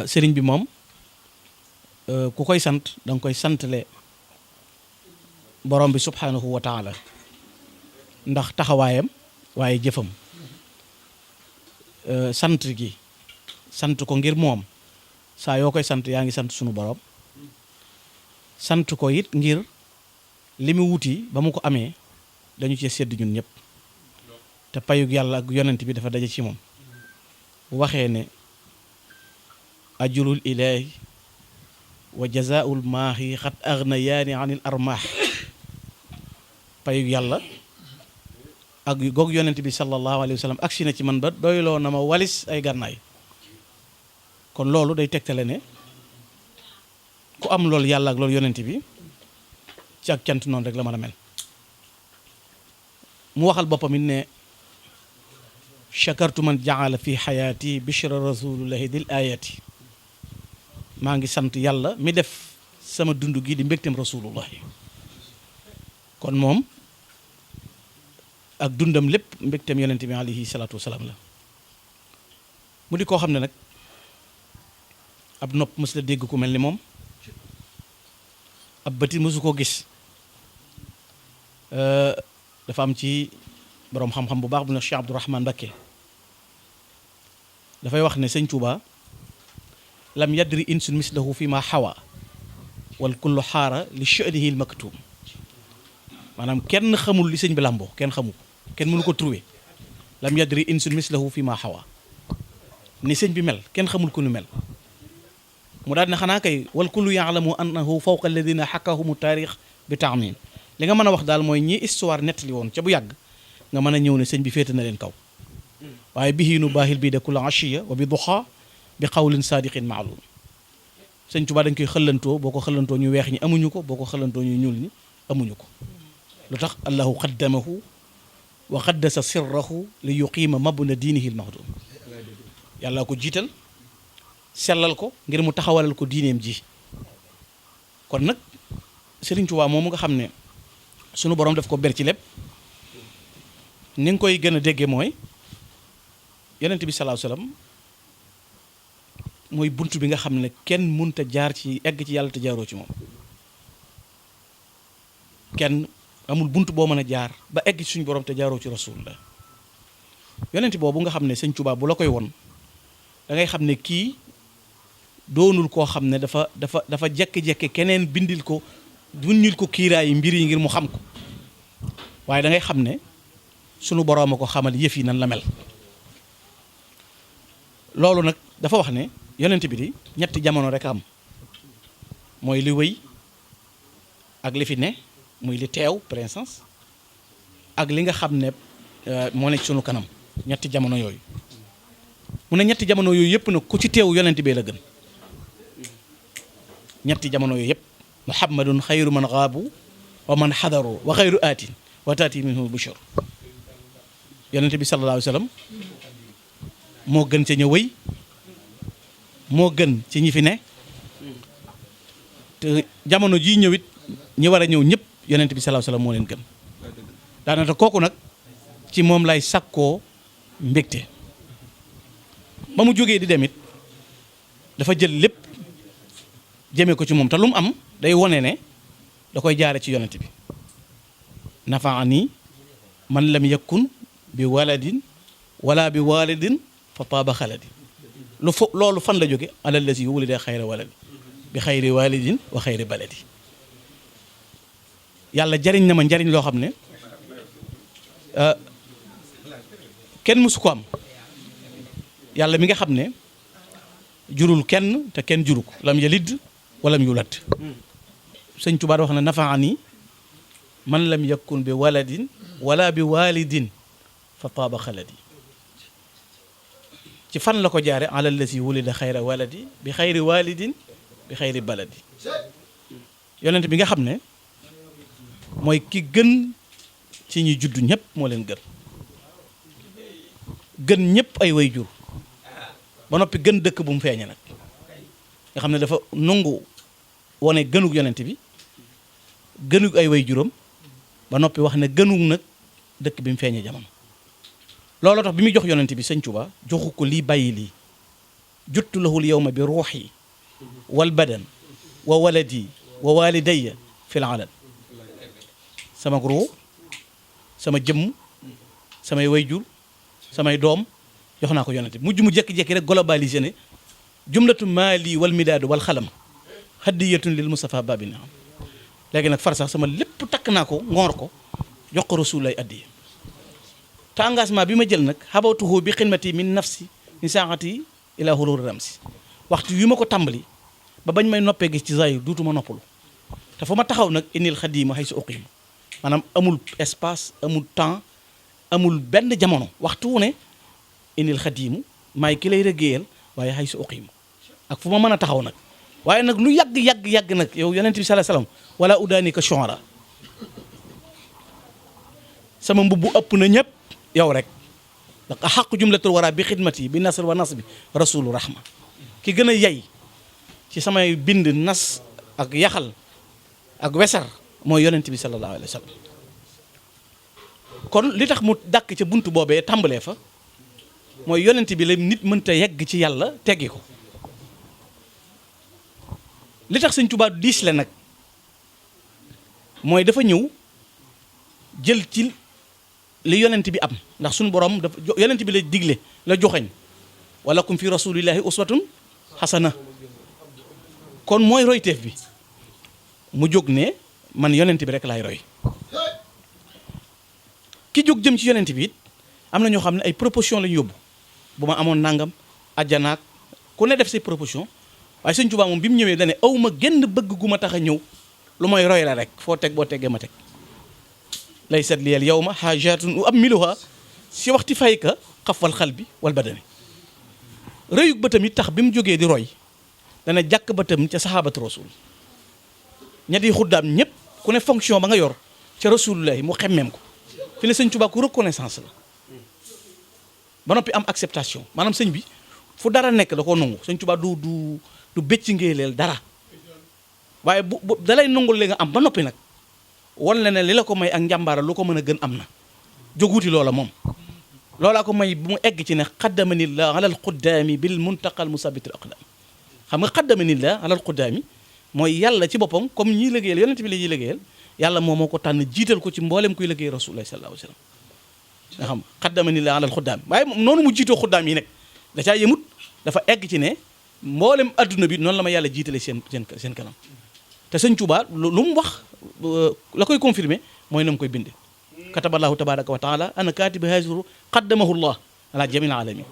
sëriñ bi moom ku koy sant danga koy santale borom bi subhanahu wa taala ndax taxawaayam waaye jëfam sant gi sant ko ngir moom saa yoo koy sant yaa ngi sant sunu borom sant ko it ngir li mu wuti ba mu ko amee dañu cee sedd ñun ñëpp te payug yàlla ak yonent bi dafa daje ci moom bu waxee ne ajrul ilaahi wa jazaa'ul maahi xat agnayaani anil armaax payug yàlla ak goog yonent bi sallallahu alayhi wa sallam agsi na ci man ba doyloo na ma walis ay gànnaay kon loolu day tegtale ne ku am loolu yàlla ak loolu yonent bi ci ak cant noonu rek la mën a mel mu waxal boppam it ne chakartu man jaala fi xayaati bishra rasulullahi dil ayati maa ngi sant yàlla mi def sama dund gi di mbégteem rasulullahi kon moom ak dundam lépp mbégteem yonent bi alayhi salaatu wasalaam la mu di koo xam ne nag ab nopp mës la dégg ku mel ni moom ab bëti mësu koo gis dafa am ci boroom xam-xam bu baax bu ne Cheikh Abdourahman Mbacké dafay wax ne sëñ Tuuba lam yadri insun mislahu fi ma xawa wal kullu xaara li sha'nihi al maktum maanaam kenn xamul li sëñ bi làmboo kenn xamu ko kenn mënu ko trouver lam yadri insun mislahu fi ma xawa ni sëñ bi mel kenn xamul ko nu mel mu daal ne xanaa kay wal kullu yaalamu annahu fawqa alladina xakahumu taarix bi taamin li nga mën a wax daal mooy ñi histoire nettali woon ca bu yàgg nga mën a ñëw ne sëñ bi féete na leen kaw waaye bihiinu baahil bii de kula ashiya wa bi duxa bi qawlin saadiqin maalum sëñ Tuubaa dañ koy xëllantoo boo ko xëllantoo ñu weex ñi amuñu ko boo ko xëllantoo ñu ñuul ñi amuñu ko lu tax allahu qaddamahu wa qaddasa sirrahu li yuqiima mabna diinihi almahdum yàlla ko jiital sellal ko ngir mu taxawalal ko diineem ji kon nag Sëriñ Tuubaa moomu nga xam ne sunu borom daf ko ber ci lépp ni nga koy gën a déggee mooy yonent bi sallallahu alayhi wasallam mooy bunt bi nga xam ne kenn mënta jaar ci egg ci yàlla te jaaroo ci moom kenn amul bunt boo mën a jaar ba egg ci suñu borom te jaaroo ci rasulullah yonent boobu nga xam ne sëñ Tuubaa bu la koy won da ngay xam ne kii doonul koo xam ne dafa jekki-jekki keneen bindil ko duñul ko kiiraayi mbir yi ngir mu xam ko waaye da ngay xam ne sunu boroom a ko xamal yëf yi nan la mel loolu nag dafa wax ne yonent bi di ñetti jamono rek am mooy li wëy ak li fi ne muy li teew présence ak li nga xam ne moo nekk sunu kanam ñetti jamono yooyu mu ne ñetti jamono yooyu yëpp nag ku ci teew yonent bee la gën ñetti jamono yooyu yëpp muhammadun xayru man xaabu wa man xadaru wa xayru aatin wa taati minhu bushur yonent bi sallallahu alayhi wa sallam moo gën ca ña wëy moo gën ci ñi fi ne te jamono jii ñëwit ñi war a ñëw ñëpp yonent bi sallallahu alayhi wa sallam moo leen gën daanaka kooku nag ci moom lay sakkoo mbégte ba mu jógee di demit dafa jël lépp jëmee ko ci moom te lu mu am day wone ne da koy jaare ci yonent bi nafaani man lam yakun bi waladin wala bi walidin fa taaba xaladi loolu fan la jóge alal la si wulida xayra waladi bi xayri walidin wa xayri baladi yàlla jariñ na ma njariñ loo xam ne kenn mësu ko am yàlla mi nga xam ne jurul kenn te kenn juru ko lam yalid walam yulad sëñ Tuubaa wax na nafaani man lam yakun bi waladin wala bi walidin fa taaba xaladi ci fan la ko jaare alal la si wulida xayra waladi bi xayri walidin bi xayri baladi yonent bi nga xam ne mooy ki gën ci ñi juddu ñëpp moo leen gën ñëpp ay way jur ba noppi gën dëkk bu mu feeñe nag nga xam ne dafa nangu wone gënug yonent bi gënug ay way juróom ba noppi wax ne gënug nag dëkk bi mu feeñee jamono looloo tax bi muy jox yonent bi sëñ Tuubaa joxu ko lii bàyyi lii juttu lahu lyawma bi ruuxi wal badan wa waladi wa walidayya fil alan sama ruu sama jëmm samay wayjur samay doom jox naa ko yonent bi mujj mu jekki-jekki rek globalisé ne jumlatu maali wal midaadu wal xalam hadiyatun lil Mustafa babina léegi nag far sax sama lépp takk naa ko ngoor ko jox ko rasululay addiya te engagement bi ma jël nag xabatuhu bi xidmati min nafsi ni saaxati ila hulur ramsi waxtu yu ma ko tàmbali ba bañ may noppee gis ci zahir duutuma noppalu te fa ma taxaw nag inil xadiima xay su uqiim maanaam amul espace amul temps amul benn jamono waxtu wu ne inil xadiimu maay ki lay rëggéeyal waaye xay su uqiim ak fu ma mën a taxaw nag waaye nag lu yàgg nag yow yonent bi sallallahu alayhi wasallam wala udaani ka shu'ara sama mbubbu ëpp na ñëpp yow rek ndax a xaqu jumlatul wara bi xidmati bi nasr wa nasbi rasulu rahma ki gën a yey ci samay bind nas ak yaxal ak wesar mooy yonent bi sallallahu alayhi wasallam kon li tax mu dàkk ca buntu boobee tàmbalee fa mooy yonent bi la nit mënta yegg ci yàlla teggi ko li tax Sëñ Tuubaa diis la nag mooy dafa ñëw jël ci li yonent bi am ndax suñu borom dafa yonent bi la digle la joxeñ walakum fi rasulillahi uswatun xasana kon mooy royteef bi mu jóg ne man yonent bi rek laay roy ki jóg jëm ci yonent bi it am na ñoo xam ne ay proposition lañu yóbbu bu ma amoon nangam ajjanaak ku ne def say proposition waaye Sëñ Tuubaa moom bi mu ñëwee dane aw ma genn bëgg gu ma tax a ñëw lu mooy roy la rek foo teg boo teggee ma teg laysat liyal yawma haajatun uammiluha si waxti fayka xafwal xalbi wal badani rëyug bëtam it tax bi mu jógee di roy dana jàkk bëtam ca sahabatu rasul ñetti xuddaam ñëpp ku ne fonction ba nga yor ca rasulullahi mu xemmeem ko fi ne Sëñ Tuubaa ku reconnaissance la ba noppi am acceptation maanaam sëñ bi fu dara nekk da koo nangu Sëñ Tuubaa du bécc ngéeleel dara waaye bu dalay nangul li nga am ba noppi nag wan la ne li la ko may ak njàmbaara lu ko mën a gën am na jóguuti loola moom loolaa ko may bu mu egg ci ne xaddamanillah alal quddaami bil muntaqal musabitil aqdam xam nga xaddamanillah alal quddaami mooy yàlla ci boppam comme ñiy liggéeyal yonent bi la ñuy liggéeyal yàlla moo ko tànn jiital ko ci mboolem kuy liggéey rasulullah sallallahu alayhi wasallam nga xam xaddamanillah alal quddaami waaye noonu mu jiitoo xuddaam yi nag da caa yemut dafa egg ci ne mboolem adduna bi noonu la ma yàlla jiitale seen kanam te Sëñ Tuubaa lu mu wax la koy confirmer mooy na mu koy binde kataballahu tabaraka wa taala ana katiba haasiru qaddamahu llah ala jamil alamin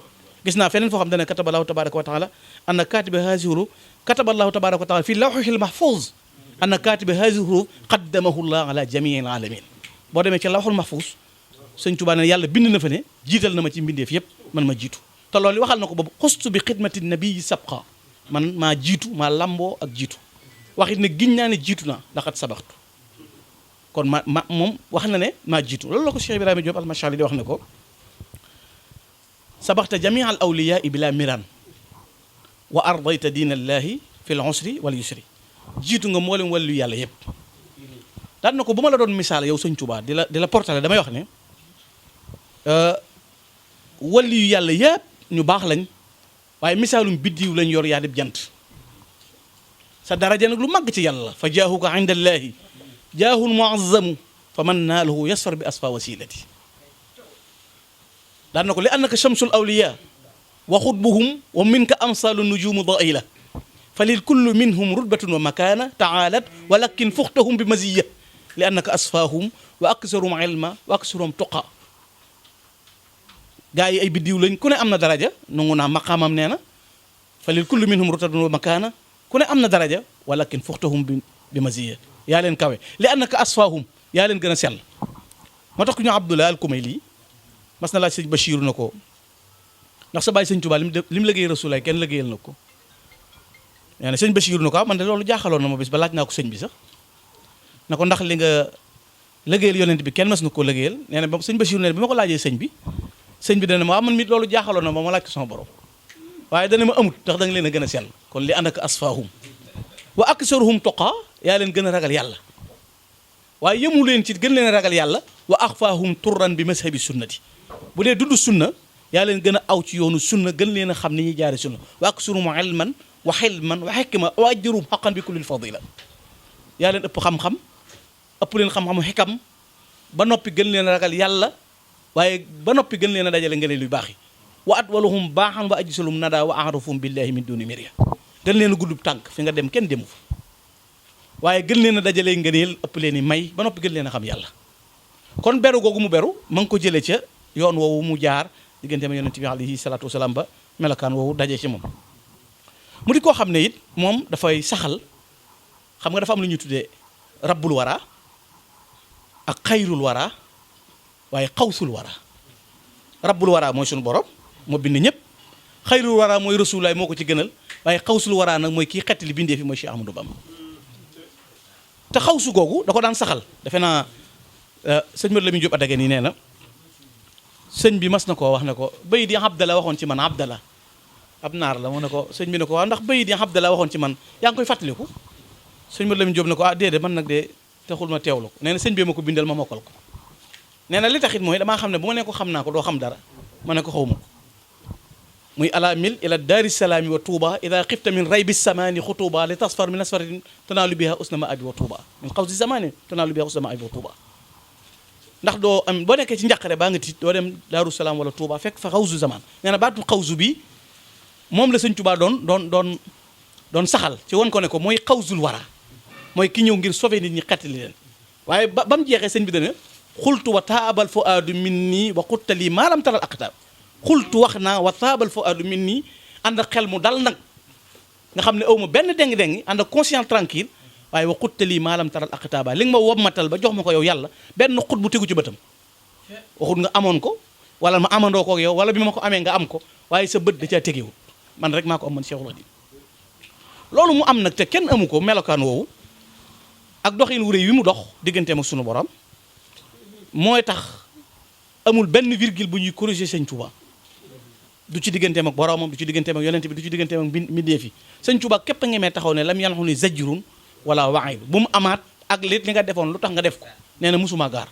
gis naa feneen foo xam dane kataballahu tabaraka wa taala ana katiba haasiru kataballahu tabaraka wa taala fi lawhil mahfuz ana katiba haasiru qaddamahu llah ala jamil alamin boo demee ci lawhul mahfuz Sëñ Tuubaa ne yàlla bind na fa ne jiital na ma ci mbindeef yépp man ma jiitu te loolu waxal na ko boobu xustu bi xidmati nabii sabqa man maa jiitu maa lamboo ak jiitu waxit ne giñ naa ne jiitu naa ndaxat sabaxtu kon ma moom wax na ne maa jiitu loolu la ko Cheikh Ibrahima Diop al-Mashali di wax ne ko sabaxta jamia al awliyaa bila miran wa ardayta diina allahi fi l usri wal yusri jiitu nga mboolem wàllu yàlla yépp daan na ko bu ma la doon misaal yow Sëñ Tuubaa di la portale damay wax ne wàllu yu yàlla yépp ñu baax lañ waaye misaalum biddiw lañ yor yaa dib jant sa daraja nag lu màgg ci yàlla la fa jaahuka inda allaahi jaahun muazzamu fa man naalahu yasfar bi asfa wasilati daan na ko li annaka shamsul awliya wa xutbuhum wa minka amsalu nujumu daila fa lil kullu minhum rutbatun wa makana taalat walakin fuxtahum bi maziya li annaka asfahum wa aksarum ilma wa aksarum tuqa gaa yi ay biddiw lañ ku ne am na daraja nangu naa maqaamam nee na fa lil kullu minhum rutbatun wa makana ku ne am na daraja walakin fuxtahum bi maziya yaa leen kawe li annaka asfahum yaa leen gën a sell moo tax ku ñu Abdullah al-Kumayli mas na laaj sëñ Bachir na ko ndax sa bàyyi Sëñ Tuubaa li mu liggéey Rasulaay kenn liggéeyal na ko nee na sëñ Bachir na ko man de loolu jaaxaloon na ma bis ba laaj naa ko sëñ bi sax na ko ndax li nga liggéeyal yonent bi kenn mas na koo liggéeyal nee na ba sëñ Bachir ne bi ma ko laajee sëñ bi dana ma man mi loolu jaaxaloon na ma laaj ko sama borom waaye dana ma amut ndax da nga leen a gën a sell kon li annaka asfahum wa aksaruhum toqa yaa leen gën a ragal yàlla waaye yëmu leen ci gën leen a ragal yàlla wa axfaahum turran bi mazhabi sunnati bu dee dudd sunna yaa leen gën a aw ci yoonu sunna gën leen a xam ni ñuy jaare sunna wa aksurum ilman wa xilman wa xikma wa ajrum xaqan bi kullil fadila yaa leen ëpp xam-xam ëpp leen xam-xamu xikam ba noppi gën leen a ragal yàlla waaye ba noppi gën leen a dajale ngëneel yu baax yi wa atwaluhum baaxan wa ajsalum nada wa arafum billahi min duni mirya gën leen a guddub tànk fi nga dem kenn demu fa waaye gën leen a dajalee ngëneel ëpp leen i may ba noppi gën leen a xam yàlla kon beru googu mu beru ma ngi ko jëlee ca yoon woowu mu jaar diggante ma yonent bi alayhi salaatu wasalaam ba melokaan woowu daje ci moom mu di koo xam ne it moom dafay saxal xam nga dafa am lu ñuy tuddee rabbul wara ak xayrul wara waaye xawsul wara rabbul wara mooy suñu borom moo bind ñëpp xayrul wara mooy rasulaay moo ko ci gënal waaye xawsul wara nag mooy kii xetti li bindee fi mooy Cheikh Ahmadou Bamba te xawsu googu da ko daan saxal defe naa sëñ Modou Lamine Diop Adagani nii nee na sëñ bi mas na koo wax ne ko bayit yi Abdallah waxoon ci man Abdallah ab naar la mu ne ko sëñ bi ne ko waaw ndax bayit yi Abdallah waxoon ci man yaa ngi koy fàttaliku sëñ Modou Lamine Diop ne ko ah déedéet man nag de taxul ma teewlu ko nee na sëñ bi ma ko bindal ma mokkal ko nee na li taxit mooy damaa xam ne bu ma ne ko xam naa ko doo xam dara ma ne ko xaw ma ko muy alamil ila daari salaami wa tuuba ida xifta min raybi samaani xutuba li tasfar min asfarin tanaalu biha usna ma abi wa tuuba min xawsi zamani tanaalu biha usna ma abi wa tuuba ndax doo am boo nekkee ci njàqare baa nga tiit doo dem daaru salaam wala tuuba fekk fa xawsu zaman nee na baatu xawsu bi moom la sëñ Tuubaa doon saxal ci won ko ne ko mooy xawsul wara mooy ki ñëw ngir sauver nit ñi xettali leen waaye ba mu jeexee sëñ bi dana xultu wa taabal fuaadu min nii wa xuttali maalam taral aqtaab xultu wax naa wa taabal fuaadu min nii ànd ak xel mu dal nag nga xam ne aw ma benn déng-déng ànd ak conscience tranquille waaye wa xuttali maalam taral aqtaaba li nga ma wommatal ba jox ma ko yow yàlla benn xut bu tegu ci bëtam waxut nga amoon ko wala ma amandoo ko yow wala bi ma ko amee nga am ko waaye sa bët da caa tegewut man rek maa ko am man Cheikhul Khadim loolu mu am nag te kenn amu ko melokaan woowu ak doxin wu rëy wi mu dox digganteem ak sunu borom mooy tax amul benn virgule bu ñuy corriger sëñ Touba du ci digganteem ak boromam du ci digganteem ak yonent bi du ci digganteem ak mbindeef yi sëñ Touba képp a ngemee taxaw ne lam yanxu ni zajrun wala waayil bu mu amaat ak li nga defoon lu tax nga def ko nee na musuma gaar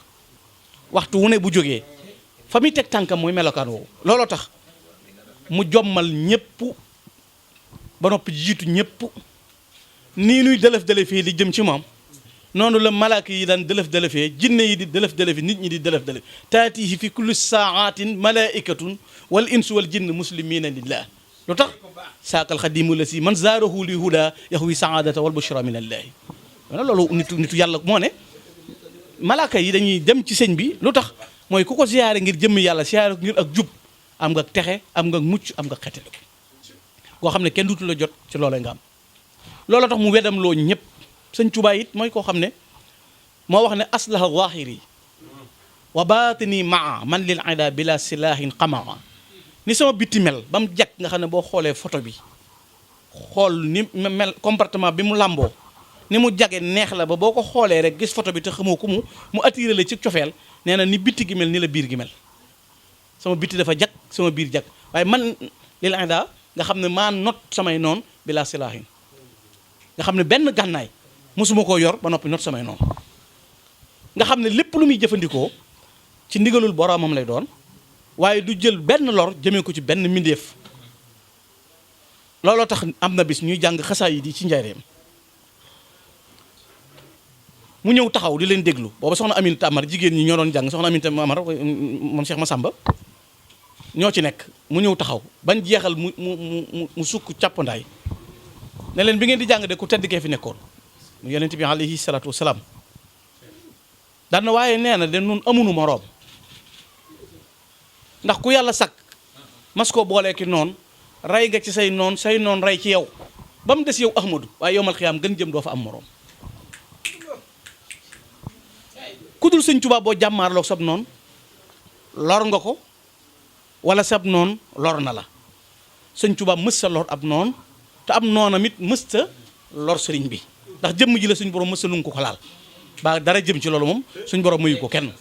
waxtu wu ne bu jógee fa muy teg tànkam mooy melokaan woowu looloo tax mu jommal ñëpp ba noppi jiitu ñëpp nii nuy dëlëf-dëlëfee li jëm ci moom noonu la malaaka yi daan dëlëf-dëlëfee jinne yi di dëlëf-dëlëfi nit ñi di dëlëf-dëlëf taatihi fi kulli saatin malaikatun wal insu wal jinn muslimina lillah lu tax saakal xadimu la si man zaarahu li huda yaxwi saadata wal bushra min allahi loolu nitu yàlla moo ne malaaka yi dañuy dem ci sëñ bi lu tax mooy ku ko siyaare ngir jëmmi yàlla siyaare ngir ak jub am nga texe am nga mucc am nga xetelu koo xam ne kenn dutu la jot ci loola nga am loolu tax mu wedam loo ñëpp sëñ Tuubaa it mooy koo xam ne moo wax ne aslaha zahiri wa batini maa man lil ida bila silahin qamaa ni sama bitti mel ba mu jag nga xam ne boo xoolee photo bi xool ni mel comportement bi mu làmboo ni mu jage neex la ba boo ko xoolee rek gis photo bi te xamoo ko mu attiré la ci cofeel nee na ni bitti gi mel ni la biir gi mel sama bitti dafa jag sama biir jag waaye man lil ida nga xam ne maa not samay noon bila silahin nga xam ne benn gànnaay mosuma koo yor ba noppi not samay noonu nga xam ne lépp lu muy jëfandikoo ci ndigalul boroomam lay doon waaye du jël benn lor jëmee ko ci benn mbindeef looloo tax am na bis ñuy jàng xasaayid yi ci njaareem mu ñëw taxaw di leen déglu booba soxna Aminata Amar jigéen ñi ñoo doon jàng soxna Aminata Amar moom Cheikh Massamba ñoo ci nekk mu ñëw taxaw bañ jeexal mu sukk càppandaay ne leen bi ngeen di jàng de ku tedd kee fi nekkoon mu yonent bi alayhi salaatu wasalaam daan na waaye nee na de nun amunu moroom ndax ku yàlla sakk mas koo boolee ki noon rey nga ci say noon rey ci yow ba mu des yow Ahmadu waaye yowmal xiyaam gën jëm doo fa am moroom ku dul sëñ Tuubaa boo jàmmaarloog sab noon lor nga ko wala sab noon lor na la sëñ Tuubaa mës sa lor ab noon te am noonam it mës sa lor sëriñ bi ndax jëmm ji la suñ borom mës sa lu ko laal ba dara jëm ci loolu moom suñ borom mayu ko kenn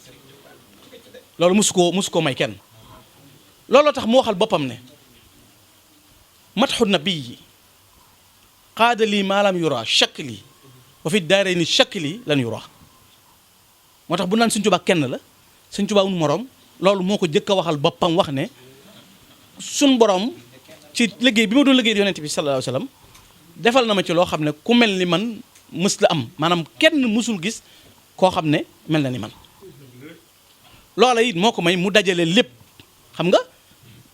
loolu mësu koo may kenn looloo tax mu waxal boppam ne matxu nabii qaada lii maalam yura shakli wa fi daarayni shakli lan yura moo tax bu naan sëñ Tuubaa kenn la sëñ Tuubaa amul morom loolu moo ko jëkk a waxal boppam wax ne sun borom ci liggéey bi ma doon liggéey yonent bi sallallahu alayhi wasallam defal na ma ci loo xam ne ku mel ni man mës la am maanaam kenn mësul gis koo xam ne mel na ni man loola it moo ko may mu dajale lépp xam nga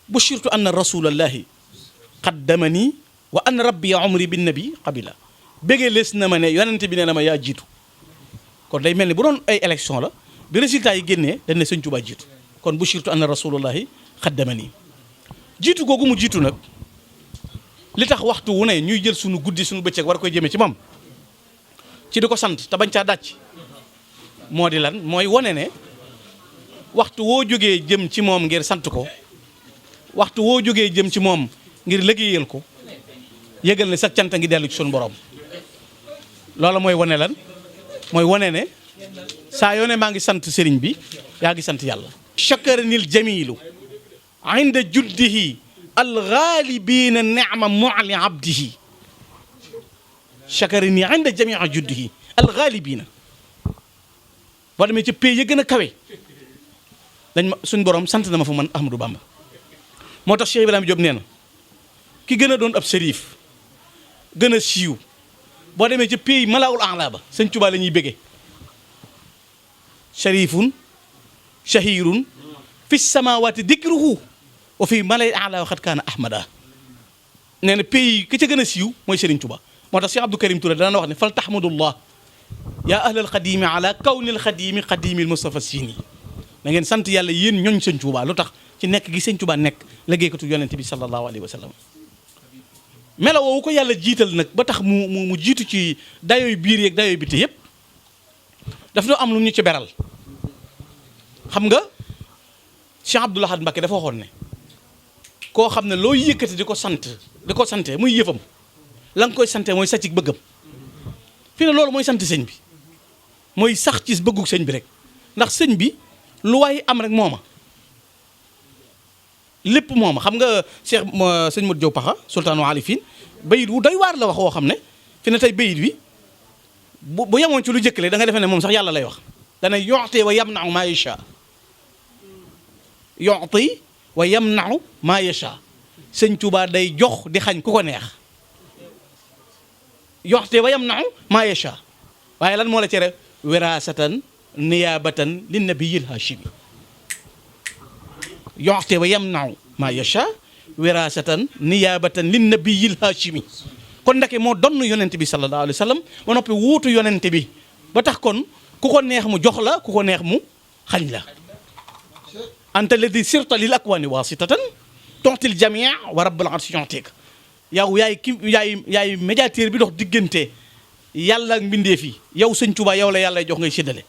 bushirtu anna rasulallahi qaddamani wa anna rabbi umri bin nabi qabila béggee lees na ma ne yonent bi nee na ma yaa jiitu kon day mel ni bu doon ay élection la bi résultat yi génnee dañ ne sëñ Tuubaa jiitu kon bushirtu anna rasulallahi qaddamani jiitu googu mu jiitu nag li tax waxtu wu ne ñuy jël suñu guddi suñu bëccëg war koy jëmee ci moom ci di ko sant te bañ caa dàcc moo di lan mooy wane ne waxtu woo jógee jëm ci moom ngir sant ko waxtu woo jógee jëm ci moom ngir liggéeyal ko yëgal ne sax cant ngi dellu ci suñu borom loola mooy wane lan mooy wane ne saa yoo ne maa ngi sant sëriñ bi yaa ngi sant yàlla chakaranil jamilu inda juddihi alxaalibiina nicma mu'li abdihi chakarani inda jamii juddihi alxaalibiina boo demee ci pays ya gën a kawe dañ ma suñ borom sant na ma fa man Ahmadou Bamba moo tax Cheikh Ibrahima Diop nee na ki gën a doon ab sërif gën a siiw boo demee ci pays malaawul a'la ba sëñ Tuubaa la ñuy béggee sharifun shahirun fi samawati dikruhu wa fi malay a'la waxat kaana ahmada nee na pays ki ca gën a siiw mooy Serigne Touba moo tax Cheikh Abdou Karim Touré dana wax ne fal tahmadullah yaa ahlal xadimi ala kawnil xadimi xadimil Mustafa Sini da ngeen sant yàlla yéen ñooñ sëñ Touba lu tax ci nekk gi sëñ Touba nekk liggéeykatu yonente bi sallallahu alayhi wa sallam melo woowu ko yàlla jiital nag ba tax mu jiitu ci dayooy biir yeeg dayooy biti yëpp daf doo am lu ñu ci beral xam nga Cheikh Abdoul Ahad Mbacké dafa waxoon ne koo xam ne loo yëkkati di ko sante muy yëfam la nga koy sante mooy sàcc bëggam fii ne loolu mooy sant sëñ bi mooy sax ci bëggug sëñ bi rek ndax sëñ bi lu waay am rek mooma lépp mooma xam nga Cheikh sëñ Modou Diop Paxa sultaanu alifin bayit wu doy waar la wax woo xam ne fi ne tey bayit wi bu yemoon ci lu jëkkale da nga defe ne moom sax yàlla lay wax dana yoxtee wa yamna'u maa yasha yoxti wa yamna'u maa yasha sëñ Tuubaa day jox di xañ ku ko neex yoxtee wa yamna'u maa yasha waaye lan moo la cere wirasatan niyaabatan li nabiyil hashimi yoxte wa yamna'u maa yasha wirasatan niyaabatan li nabiyil hashimi kon ndeke moo donn yonent bi sallallahu alayhi wa sallam ba noppi wuutu yonent bi ba tax kon ku ko neex mu jox la ku ko neex mu xañ la anta ladi sirta lil akwani wasitatan tontil jamia wa rabbul arsi yonteeg yow yaay médiateur bi dox diggante yàlla ak mbindeef yi yow sëñ Tuubaa yow la yàlla jox ngay séddale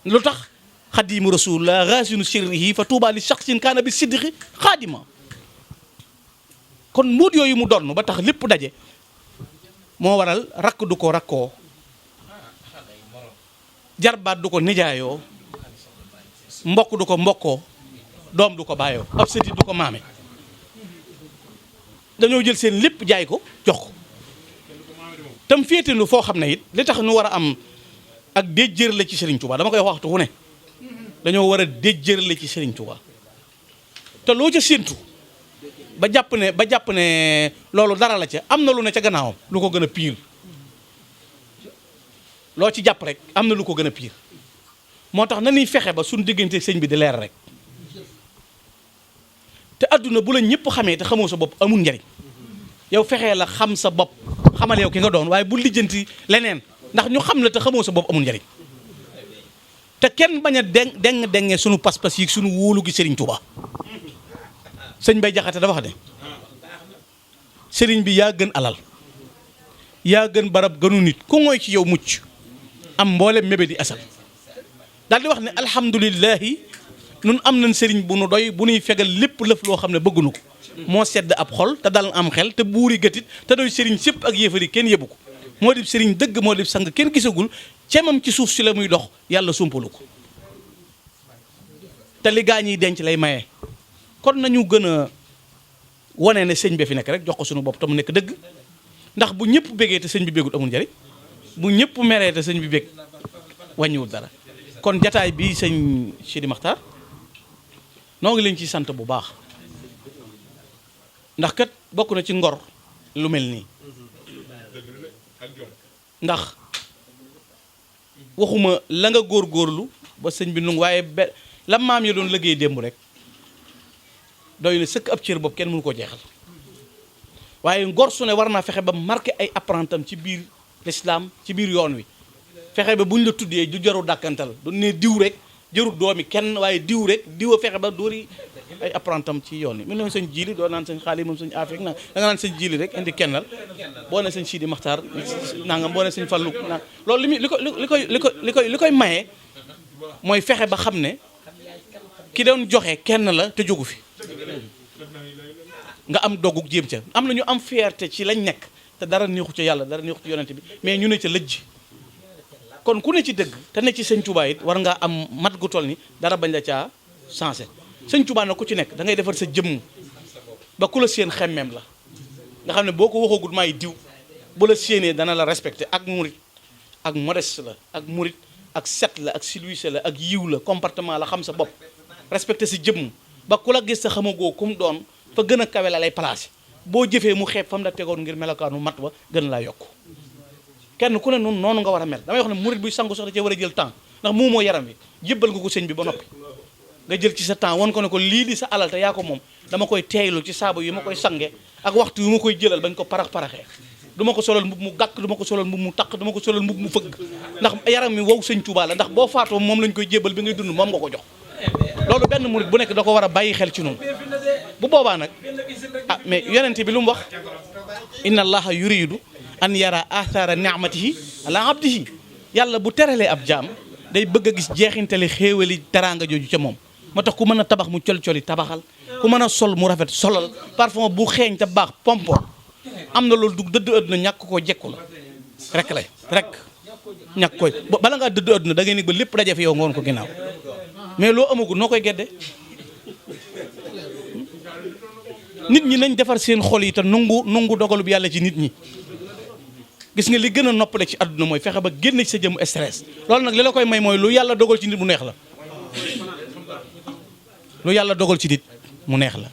lu tax xadimu rasulullah rasinu sirrihi fa tuuba li shaxsin kaana bi siddiqi xaadima kon mbuut yooyu mu donn ba tax lépp daje moo waral rakk du ko rakkoo jarbaat du ko nijaayoo mbokk du ko mbokkoo doom du ko baayoo ab sëti du ko maame dañoo jël seen lépp jaay ko jox ko tam féetenu foo xam ne it li tax ñu war a am ak déjjër la ci Serigne Touba dama koy waxtu wu ne dañoo war a déjjër la ci Serigne Touba te loo ca séentu ba jàpp ne loolu dara la ca am na lu ne ca gannaawam lu ko gën a pire loo ci jàpp rek am na lu ko gën a pire moo tax na ñuy fexe ba suñu diggante sëñ bi di leer rek te adduna bu la ñëpp xamee te xamoo sa bopp amul njariñ yow fexee la xam sa bopp xamal yow ki nga doon waaye bu lijjanti leneen ndax ñu xam la te xamoo sa bopp amul njariñ te kenn bañ a dengee sunu pas-pas yi sunu wóolu gi Serigne Touba sëñ Bay Jaxate dafa wax ne sëriñ bi yaa gën alal yaa gën barab gënu nit ku ngooy ci yow mucc am mboolem mébé di asal daal di wax ne alhamdulillahi nun am nañ sëriñ bu nu doy bu nuy fegal lépp lëf loo xam ne bëggunu ko moo sedd ab xol te dal am xel te buuri gëtit te doy sëriñ sépp ak yéefari kenn yëbu ko moo di sëriñ dëgg moo di sang kenn gisagul cemam ci suuf si la muy dox yàlla sumpalu ko te li gaa ñiy denc lay maye kon nañu gën a wane ne sëñ bi fi nekk rek jox ko suñu bopp te mu nekk dëgg ndax bu ñëpp bégee te sëñ bi bégut amul njariñ bu ñëpp meree te sëñ bi bég wàññiwul dara kon jataay bi sëñ Sidi Maxtaar noo ngi leen ci sant bu baax ndax kat bokk na ci ngor lu mel nii ndax waxuma la nga góorgóorlu ba sëñ bi nu waaye la maam ya doon liggéey démb rek doy na sëkk ab cër boobu kenn mënu koo jeexal waaye ngor su ne war naa fexe ba marqué ay apprentam ci biir l'islam ci biir yoon wi fexe ba bu ñu la tuddee du jaru dàkkantal du ne diw rek jarul doomi kenn waaye diw rek diw a fexe ba dóori ay apprentam ci yoon wi mu ne sëñ jiili doo naan sëñ xaali moom sëñ afek na da nga naan sëñ jiili rek indi kennal boo ne sëñ Sidi Maxtaar nangam boo ne sëñ Fallu nang loolu li muy li koy maye mooy fexe ba xam ne ki doon joxe kenn la te jógu fi nga am doggu jéem ca am na ñu am fierté ci lañ nekk te dara neexu ca yàlla dara neexu ci yonent bi mais ñu ne ca lëjj kon ku ne ci dëgg te ne ci sëñ Touba it war ngaa am mat gu toll ni dara bañ la caa sensé sëñ Touba nag ku ci nekk da ngay defar sa jëmm ba ku la séen xemmeem la nga xam ne boo ko waxagul maay diw bu la séenee dana la respecté ak murit ak modeste la ak murit ak set la ak silwise la ak yiw la comportement la xam sa bopp respecté sa jëmm ba ku la gis sa xamagoo kum doon fa gën a kawe la lay placé boo jëfee mu xeeb fam la tegoon ngir melokaanu mat ba gën laa yokk kenn ku ne noonu nga war a mel damay wax ne murit buy sangu sax da cee war a jël temps ndax moom moo yaram wi jébbal nga ko sëñ bi ba noppi nga jël ci sa temps won ko ne ko lii di sa alal te yaa ko moom dama koy teeylu ci saabu yi ma koy sange ak waxtu yu ma koy jëlal bañ ko parax-paraxee du ma ko solal mbub mu gàkk du ma ko solal mbub mu taq du ma ko solal mbub mu fëgg ndax yaram mi wow sëñ Tuubaa la ndax boo faatoo moom lañ koy jébbal bi ngay dund moom nga ko jox loolu benn murit bu nekk da ko war a bàyyi xel ci noonu bu boobaa nag ah mais yonent bi lu mu wax inna allaha yuridu an yara athara ni'matihi ala abdihi yàlla bu teralee ab jaam day bëgg a gis jeexintali xéewali teraanga jooju ca moom moo tax ku mën a tabax mu col-coli tabaxal ku mën a sol mu rafet solal parfum bu xeeñ te baax pompo am na loolu du dëdd àdduna ñàkk koo jekku la rek lay rek ñàkk koy bala ngaa dëdd àdduna da ngay nekk ba lépp daje fi yow nga woon ko ginnaaw mais loo amagul noo koy gedde nit ñi nañ defar seen xol yi te nungu dogalub yàlla ci nit ñi gis nga li gën a noppale ci àdduna mooy fexe ba génn ci sa jëmu stress loolu nag li la koy may mooy lu yàlla dogal ci nit mu neex la lu yàlla dogal ci nit mu neex la